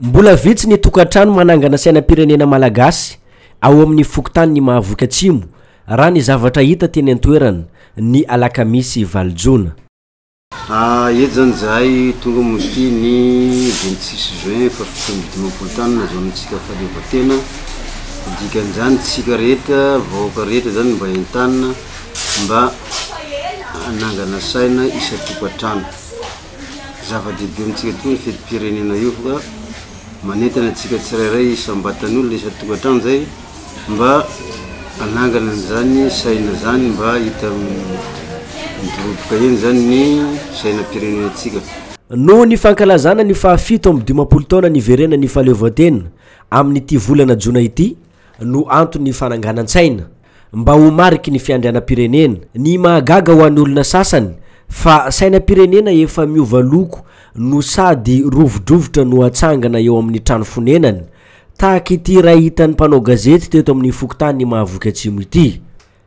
Mbola vitsy ny tokantrano manangana sainam-pirenena malagasy ao amin'ny fokontanin'i Mahavoky Atsimo, raha ny zavatra hita teny an-toerana, ny alakamisy valo jona. Eto zany zahay tonga moa ity ny 26 juin 57 taona nahazoantsika fahaleovantena, dikan'izany tsika rehetra vahoaka rehetra zany mba entanina mba hanangana saina isan-tokantrano. Zava-dehibe amintsika tokoa ny fetim-pirenena io fa manentana antsika tsirairay isam-batan'olona isan-tokantrano zay mba hanangana an'izany saina zany mba hita midoroboka eny zany ny sainam-pirenenantsika. Noho ny fankalazana ny faha 57 taona niverenan'ny fahaleovantena amin'ity volana jona ity no anton'ny fananganan-tsaina. mba ho mariky ny fiandrianam-pirenena. Ny mahagaga ho an'ny olona sasany fa sainam-pirenena efa miova loko no sady rovidrovitra no atsangana eo amin'ny trano fonenany, tahaka ity iray hitan'ny mpanao gazety teto amin'ny fokontany Mahavoky Atsimo ity.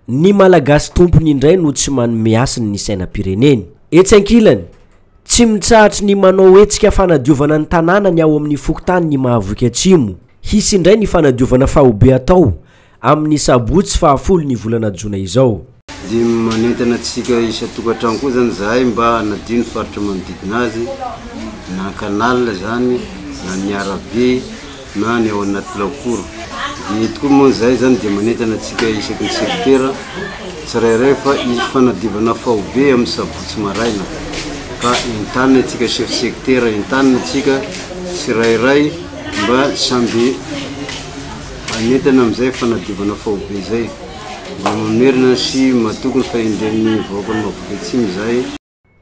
Ny Malagasy tompony indray no tsy manome hasiny ny sainam-pireneny. Etsy ankilany, tsy mitsahatry ny manao hetsika fanadiovana ny tanàna ny ao amin'ny fokontanin'i Mahavoky Atsimo. Hisy indray ny fanadiovana faobe atao amin'ny sabotsy fahafolo ny volana jona izao. Dia manentana antsika isan-tokantrano koa zany zahay mba hanadio ny faritra manodidina azy, na canal zany, na ny arabe, na ny ao anaty lakoro. Dia eto koa moa zahay zany dia manentana antsika isaky ny secteur tsirairay fa hisy fanadiovana faobe amin'ny sabotsy maraina ka entanina antsika chef secteur, entanina antsika tsirairay mba samby Hanentana amin'izay fanadiovana faobe izay, mba mamerina sy matoky ny fahendren'ny vahoakan'i Mahavoky Atsimo izahay.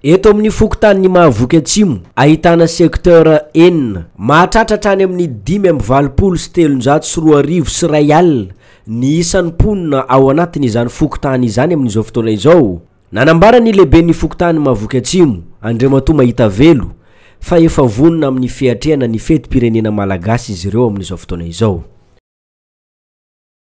Eto amin'ny fokontanin'i Mahavoky Atsimo, ahitana secteur enina, mahatratra hatrany amin'ny 2385 ny isan'ny mponina ao anatin'izany fokontany izany amin'izao fotoana izao. Nanambara ny lehiben'ny fokontany Mahavoky Atsimo, Andriamatoa Mahitavelo, fa efa vonona amin'ny fiatrehana ny fetim-pirenena malagasy izy ireo amin'izao fotoana izao.